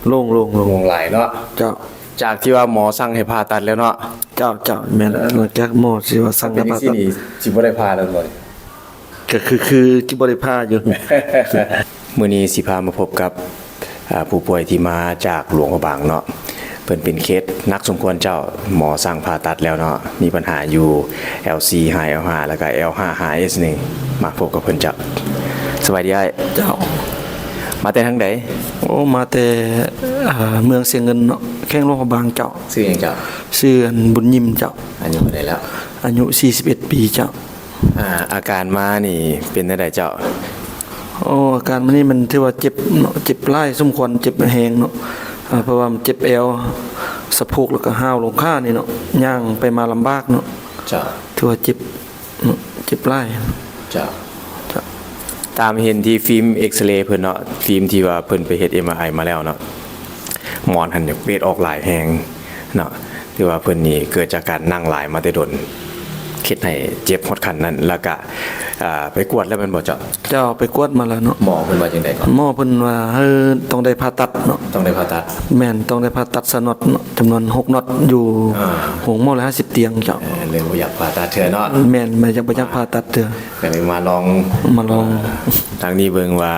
ໂລ່ງໆໆ ໂລ່ງຫຼາຍເນາະ. ເຈົ້າ. ຈາກທີ່ວ່າໝໍສັ່ງໃຫ້ຜ່າຕັດແລ້ວເນາະ. ເຈົ້າໆ ແມ່ນ. ເອີ ຫຼັງຈາກໝໍຊິວ່າສັ່ງໃຫ້ຜ່າຕັດ ເປັນຈັ່ງຊີ້ນີ້ ຊິບໍ່ໄດ້ຜ່າແລ້ວບໍ່ນີ້? ກໍຄື ຄືຊິບໍ່ໄດ້ຜ່າຢູ່. ມື້ນີ້ຊິພາມາພົບກັບ ອ່າ ຜູ້ປ່ວຍທີ່ມາຈາກຫຼວງພະບາງເນາະ. ເພິ່ນເປັນເຄສໜັກສົມຄວນເຈົ້າ, ໝໍສັ່ງຜ່າຕັດແລ້ວເນາະ, ມີບັນຫາຢູ່ ແອວສີ່ຫ້າ ແອວຫ້າ ແລ້ວກໍ ແອວຫ້າ ຫ້າ ເອສໜຶ່ງ. ມາພົບກັບເພິ່ນເຈົ້າ. ສະບາຍດີອ້າຍ. ເຈົ້າ. ມາແຕ່ທາງໃດ? ໂອ້ ມາແຕ່ ອ່າ ເມືອງຊຽງເງິນເນາະ, ແຂວງຫຼວງພະບາງເຈົ້າ. ຊື່ຫຍັງເຈົ້າ? ຊື່ ອັນ ບຸນຍິມເຈົ້າ. ອາຍຸເທົ່າໃດແລ້ວ? ອາຍຸສີ່ສິບເອັດປີເຈົ້າ. ອ່າ ອາການມານີ້ເປັນແນວໃດເຈົ້າ? ໂອ້ ອາການມານີ້ມັນຖືວ່າເຈັບເນາະ, ເຈັບຫຼາຍສົມຄວນ, ເຈັບແຮງເນາະ. ອ່າ ເພາະວ່າມັນເຈັບແອວ, ສະໂພກ ແລ້ວກໍຮ້າວລົງຂານີ້ເນາະ, ຍ່າງໄປມາລຳບາກເນາະ. ເຈົ້າ. ຖືວ່າເຈັບເນາະ, ເຈັບຫຼາຍ. ເຈົ້າ. ເຈົ້າ. ຕາມເຫັນທີ່ຟິມເອັກສະເລເພິ່ນເນາະ, ຟິມທີ່ວ່າເພິ່ນໄປເຮັດເອັມອາໄອມາແລ້ວເນາະ, ໝອນຫັ້ນຢາກເປັດອອກຫຼາຍແຮງເນາະ. ຖືວ່າເພິ່ນນີ້ເກີດຈາກການນັ່ງຫຼາຍມາແຕ່ດົນ, ເຮັດໃຫ້ເຈັບຮອດຂັ້ນນັ້ນ. ແລ້ວກະ ອ່າ ໄປກວດແລ້ວແມ່ນບໍ່ເຈົ້າ? ເຈົ້າ, ໄປກວດມາແລ້ວເນາະ. ໝໍເພິ່ນວ່າຈັ່ງໃດເກາະ? ໝໍເພິ່ນວ່າ ເອີ ຕ້ອງໄດ້ຜ່າຕັດເນາະ. ຕ້ອງໄດ້ຜ່າຕັດ. ແມ່ນ, ຕ້ອງໄດ້ຜ່າຕັດສະໜອດເນາະ, ຈຳນວນຫົກໜອດ, ຢູ່ ອ່າ ໂຮງໝໍຮ້ອຍຫ້າສິບຕຽງເຈົ້າ. ເອີ ເລີຍບໍ່ຢາກຜ່າຕັດເທື່ອເນາະ. ແມ່ນ, ບໍ່ຢາກ ບໍ່ຢາກຜ່າຕັດເທື່ອ. ກໍເລີຍມາລອງ ມາລອງ ອ່າ ທາງນີ້ເບິ່ງວ່າ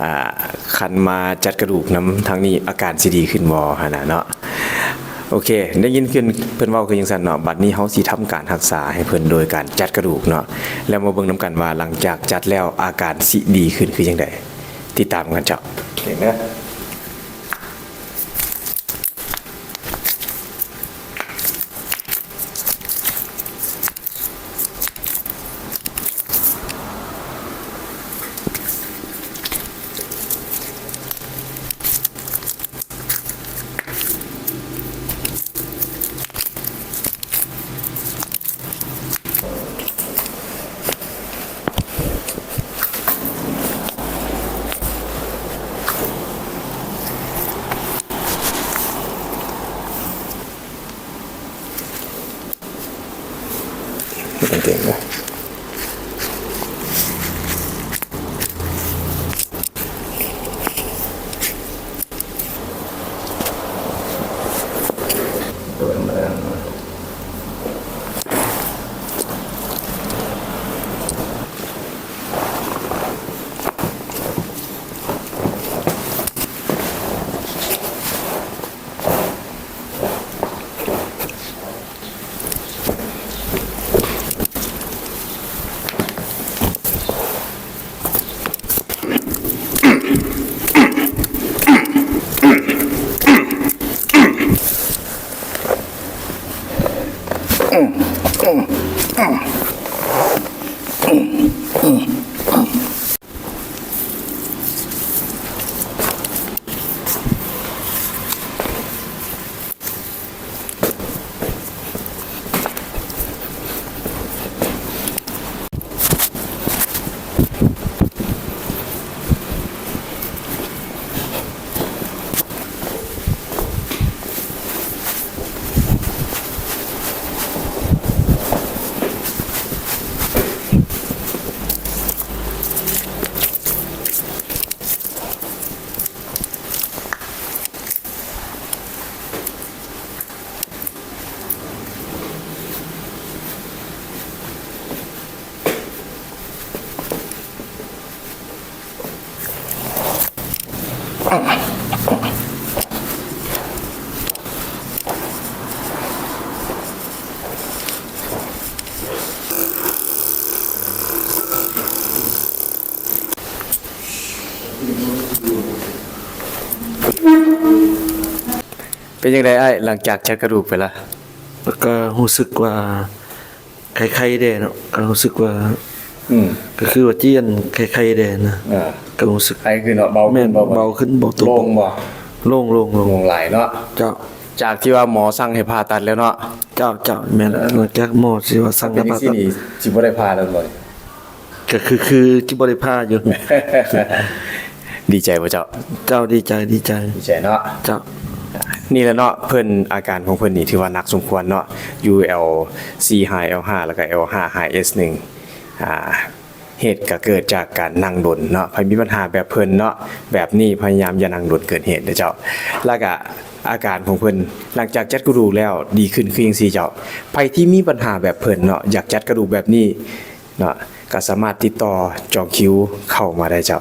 ອ່າ ຄັນມາຈັດກະດູກນຳທາງນີ້ ອາການຊິດີຂຶ້ນບໍ່ຫັ້ນນະເນາະ. ໂອເຄ, ໄດ້ຍິນເພິ່ນ ເພິ່ນເວົ້າຄືຈັ່ງຊັ້ນເນາະ. ບັດນີ້ເຮົາຊິທຳການຮັກສາໃຫ້ເພິ່ນໂດຍການຈັດກະດູກເນາະ, ແລ້ວມາເບິ່ງນຳກັນວ່າຫຼັງຈາກຈັດແລ້ວອາການຊິດີຂຶ້ນຄືຈັ່ງໃດ. ຕິດຕາມກັນເຈົ້າ. ເກັ່ງເດີ. ເປັນຈັ່ງໃດອ້າຍ ຫຼັງຈາກຈັດກະດູກໄປລະ? ກໍຮູ້ສຶກວ່າໄຄໆແດ່ເນາະ, ກໍຮູ້ສຶກວ່າ ອືມ ກໍຄືວ່າຈຽນໄຄໆແດ່ນະ. ອ່າ ກໍຮູ້ສຶກ ໄຄຂຶ້ນເນາະ, ເບົາຂຶ້ນ ແມ່ນ ບໍ່? ເບົາຂຶ້ນ ເບົາຕົວ ໂລ່ງບໍ່? ໂລ່ງໆໆ ໂລ່ງຫຼາຍເນາະ. ເຈົ້າ. ຈາກທີ່ວ່າໝໍສັ່ງໃຫ້ຜ່າຕັດແລ້ວເນາະ? ເຈົ້າໆ ແມ່ນ. ຫຼັງຈາກໝໍຊິວ່າສັ່ງໃຫ້ຜ່າຕັດ ເປັນຈັ່ງຊີ້ນີ້ ຊິບໍ່ໄດ້ຜ່າແລ້ວບໍ່? ກໍຄື ຄືຊິບໍ່ໄດ້ຜ່າຢູ່. ດີໃຈບໍ່ເຈົ້າ? ເຈົ້າ ດີໃຈ ດີໃຈ ດີໃຈເນາະ. ເຈົ້າ. ນີ້ແຫຼະເນາະ ເພິ່ນ ອາການຂອງເພິ່ນນີ້ຖືວ່າໜັກສົມຄວນເນາະ, ຢູ່ແອວສີ່ຫ້າ ແອວຫ້າ ແລ້ວກໍແອວຫ້າ ຫ້າ ເອສໜຶ່ງ ອ່າ ເຫດກໍເກີດຈາກການນັ່ງດົນເນາະ. ໃຜມີບັນຫາແບບເພິ່ນເນາະ ແບບນີ້ພະຍາຍາມຢ່ານັ່ງດົນເກີນເຫດເດີເຈົ້າ. ແລ້ວກະອາການຂອງເພິ່ນຫຼັງຈາກຈັດກະດູກແລ້ວດີຂຶ້ນຄືຈັ່ງຊີ້ເຈົ້າ. ໃຜທີ່ມີບັນຫາແບບເພິ່ນເນາະ ຢາກຈັດກະດູກແບບນີ້ເນາະ ກໍສາມາດຕິດຕໍ່ຈອງຄິວເຂົ້າມາໄດ້ເຈົ້າ.